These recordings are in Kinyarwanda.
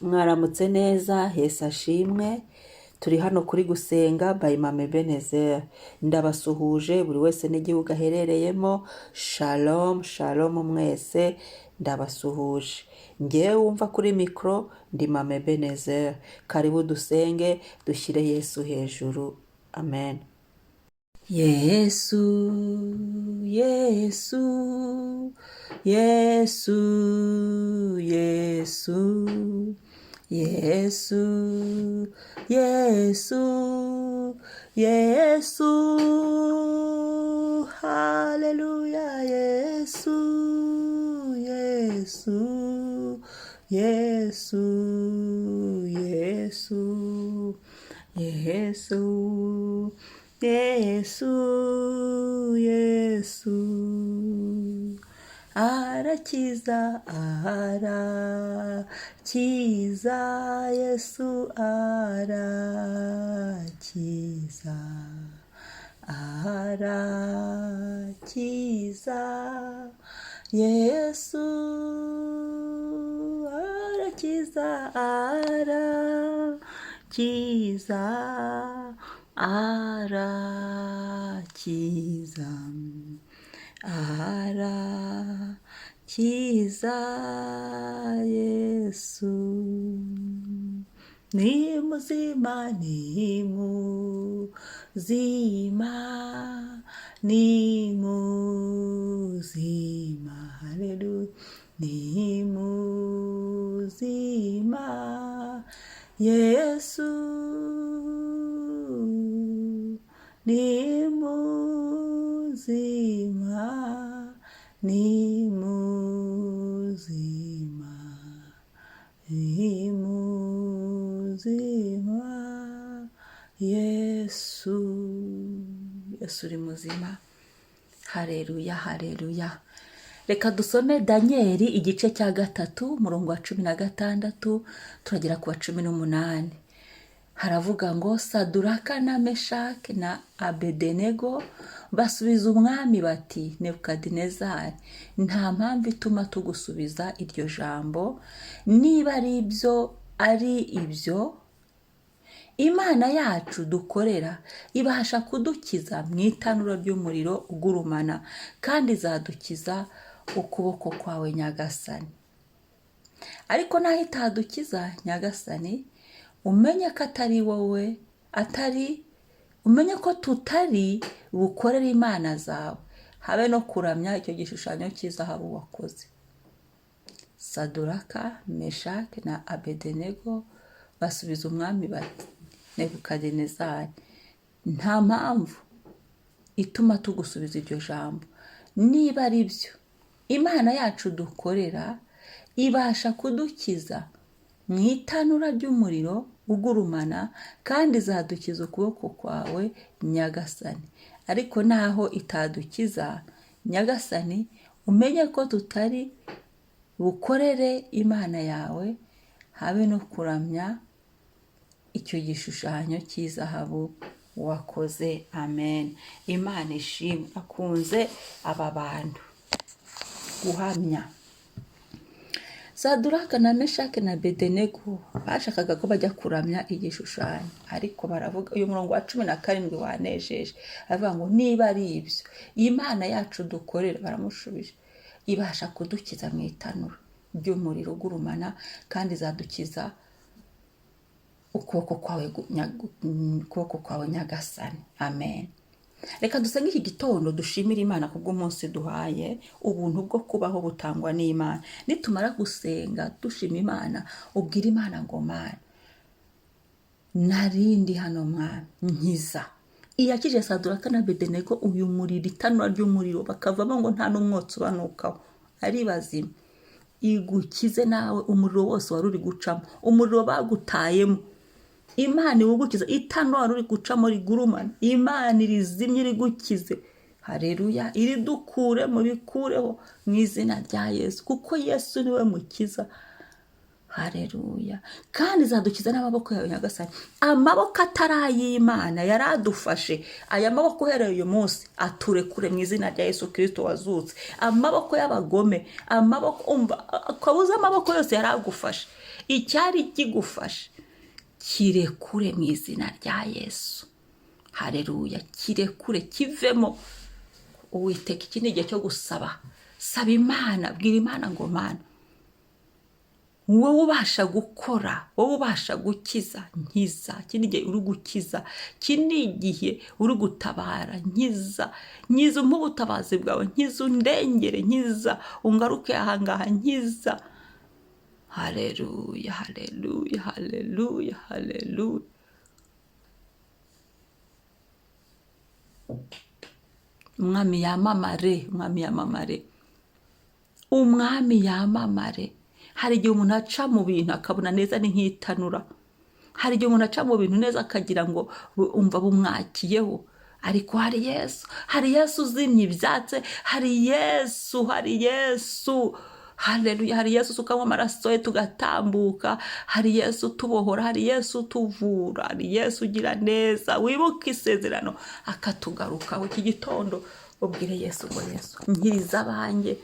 Mwaramutse neza, Yesu ashimwe. Turi hano kuri Gusenga by Mama Ebenezer. Ndabasuhuje buri wese n'igihugu aherereyemo. Shalom, shalom mwese, ndabasuhuje. Ngewe wumva kuri mikoro ndi Mama Ebenezer. Karibu dusenge, dushyire Yesu hejuru. Amen. Yesu, Yesu, Yesu, Yesu, Yesu, Yesu, Yesu, haleluya, Yesu, Yesu, Yesu, Yesu, Yesu, Yesu, Yesu, arakiza, arakiza, Yesu arakiza, arakiza, Yesu arakiza, arakiza, arakiza, arakiza Yesu. Ni muzima, ni muzima, ni muzima, haleluya, ni muzima, Yesu ni muzima, ni muzima, ni muzima, Yesu. Yesu uri muzima. Hareruya, hareruya. Reka dusome Daniyeli igice cya 3, umurongo wa 16 turagera ku wa 18. Haravuga ngo: Saduraka na Meshake na Abedenego basubiza umwami bati: Nebukadinezari, nta mpamvu ituma tugusubiza iryo jambo. Niba ari ibyo, Imana yacu dukorera ibasha kudukiza mu itanura ry'umuriro ugurumana, kandi izadukiza ukuboko kwawe, nyagasani. Ariko naho itadukiza, nyagasani, umenye ko atari wowe atari umenye ko tutari bukorere imana zawe, habe no kuramya icyo gishushanyo cy'izahabu wakoze. Saduraka, Meshake na Abedenego basubiza umwami bati: Nebukadinezari, nta mpamvu ituma tugusubiza iryo jambo. Niba ari byo, Imana yacu dukorera ibasha kudukiza mu itanura ry'umuriro ugurumana, kandi izadukiza ukuboko kwawe, nyagasani. Ariko naho itadukiza, nyagasani, umenye ko tutari bukorere Imana yawe, habe no kuramya icyo gishushanyo cy'izahabu wakoze. Amen. Imana ishimwe. Akunze aba bantu guhamya. Saduraka na Meshake na Bedenego bashakaga ko bajya kuramya igishushanyo, ariko baravuga, uyu murongo wa 17 wanejeje, aravuga ngo: niba ari ibyo, Imana yacu dukorera, baramushubije, ibasha kudukiza mu itanura ry'umuriro ugurumana, kandi izadukiza ukuboko kwawe, nyagasani. Amen. Reka dusenge iki gitondo, dushimire Imana kubw'umunsi duhaye. Ubuntu bwo kubaho butangwa n'Imana. Nitumara gusenga dushima Imana, ubwira Imana ngo: Mana, narindi hano, Mwami, nkiza. Iyakije Saduraka na Bedenego uyu muriro, itanura ry'umuriro, bakavamo ngo nta n'umwotsi ubanukaho, ari bazima, igukize nawe umuriro wose wari uri gucamo, umuriro bagutayemo. Imana iwugukiza. Itanura wari uri gucamo rigurumana, Imana irizimye, irigukize. Hareruya. Iridukure mu bikureho mu izina rya Yesu, kuko Yesu niwe mukiza. Hareruya. Kandi izadukiza n'amaboko yawe, nyagasani. Amaboko atari ay'Imana yari adufashe, aya maboko uhereye uyu munsi aturekure mu izina rya Yesu Kirisito wazutse. Amaboko y'abagome, amaboko, umva, kabuze, amaboko yose yari agufashe. Icyari kigufashe kirekure mu izina rya Yesu. Hareruya, kirekure kivemo. Uwiteka, iki ni igihe cyo gusaba. Saba Imana, bwira Imana ngo: "Mana, wowe ubasha gukora, wowe ubasha gukiza, nkiza." Iki ni igihe uri gukiza, iki ni igihe uri gutabara. Nkiza, nkiza, umpe ubutabazi bwawe, nkiza, undengere, nkiza, ungaruke ahangaha, nkiza. Hareruya, hareruya, hareruya, hareruya. Umwami yamamare, umwami yamamare, umwami yamamare. Hari igihe umuntu aca mu bintu akabona neza ni nk'itanura. Hari igihe umuntu aca mu bintu neza akagira ngo umva bumwakiyeho, ariko hari Yesu, hari Yesu uzimya ibyatsi, hari Yesu, hari Yesu. Haleluya! Hari Yesu usukamo amaraso ye tugatambuka, hari Yesu utubohora, hari Yesu utuvura, hari Yesu ugira neza, wibuke isezerano akatugarukaho. Iki gitondo ubwire Yesu ngo: "Yesu, nkiriza abanjye."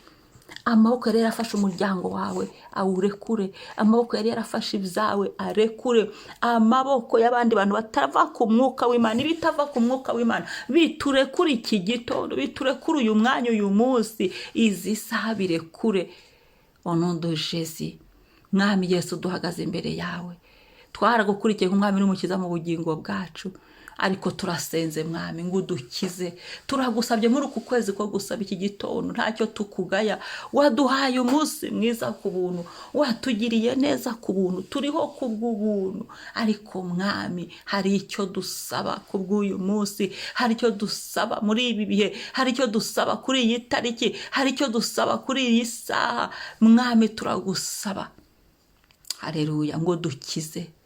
Amaboko yari yarafashe umuryango wawe awurekure, amaboko yari yarafashe ibyawe arekure, amaboko y'abandi bantu batava ku mwuka w'Imana, ibitava ku mwuka w'Imana biturekure iki gitondo, biturekure uyu mwanya, uyu munsi, izi saha, birekure au nom de Jésus. Mwami Yesu, duhagaze imbere yawe, twaragukurikiye nk'umwami n'umukiza mu bugingo bwacu, ariko turasenze Mwami ngo udukize. Turagusabye muri uku kwezi ko gusaba iki gitondo, ntacyo tukugaya. Waduhaye umunsi mwiza ku buntu, watugiriye neza ku buntu, turiho ku bw'ubuntu. Ariko Mwami, hari icyo dusaba ku bw'uyu munsi, hari icyo dusaba muri ibi bihe, hari icyo dusaba kuri iyi tariki, hari icyo dusaba kuri iyi saha. Mwami, turagusaba, hareruya, ngo dukize,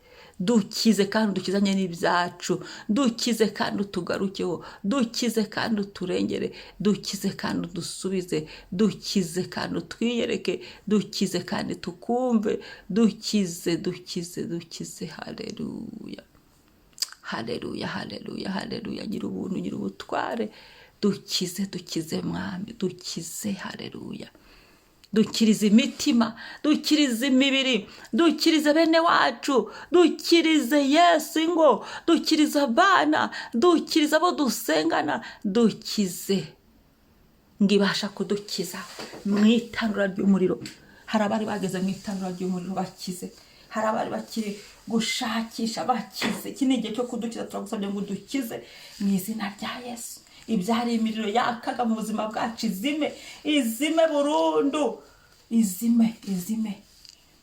dukize kandi dukizanye n'ibyacu, dukize kandi utugarukeho, dukize kandi uturengere, dukize kandi udusubize, dukize kandi utwiyereke, dukize kandi tukumve, dukize, dukize, dukize. Hareruya, hareruya, hareruya, hareruya. Gira ubuntu, gira ubutware, dukize, dukize Mwami, dukize. Hareruya. Dukirize imitima, dukirize imibiri, dukirize bene wacu, dukirize Yesu ingo, dukirize abana, dukirize abo dusengana, dukize ngo ibasha kudukiza mu itanura ry'umuriro. Hari abari bageze mu itanura ry'umuriro bakize, hari abari bakiri gushakisha bakize. Iki ni igihe cyo kudukiza. Turagusabye ngo udukize mu izina rya Yesu. Ibyari imiriro yakaga mu buzima bwacu izime, izime burundu, izime, izime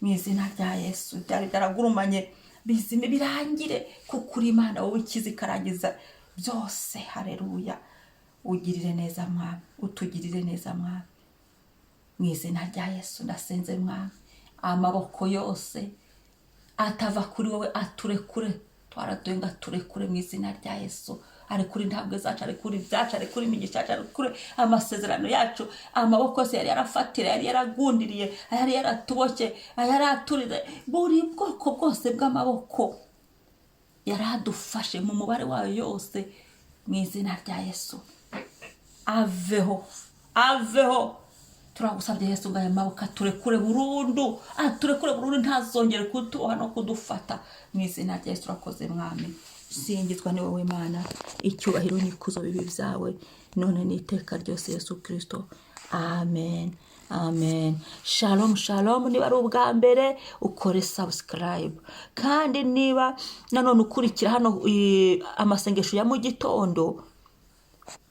mu izina rya Yesu. Byari byaragurumanye bizime, birangire, kuko uri Imana wowe ikiza ikarangiza byose. Hareruya. Ugirire neza Mwami, utugirire neza Mwami, mu izina rya Yesu. Ndasenze Mwami, amaboko yose atava kuri wowe aturekure. Twaraduye ngo aturekure mu izina rya Yesu, arekure intambwe zacu, arekure ibyacu, arekure imigisha yacu, arekure amasezerano yacu. Amaboko yose yari yarafatira, yari yaragundiriye, yari yaratuboshye, yari aturize, buri bwoko bwose bw'amaboko yari adufashe mu mubare wayo yose, mu izina rya Yesu aveho, aveho. Turagusabye Yesu ngo aya maboko aturekure burundu, aturekure burundu, ntazongere kutuboha no kudufata mu izina rya Yesu. Urakoze Mwami, singizwa, ni wowe Mana. Icyubahiro n'ikuzo bibi byawe none n'iteka ryose, Yesu Kirisito. Amen, amen. Shalom, shalom. Niba ari ubwa mbere, ukore subscribe, kandi niba nanone ukurikira hano amasengesho ya mu gitondo,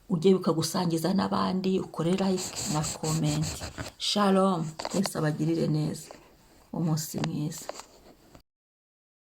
ujye bikagusangiza n'abandi, ukore like na comment. Shalom, Yesu abagirire neza, umunsi mwiza.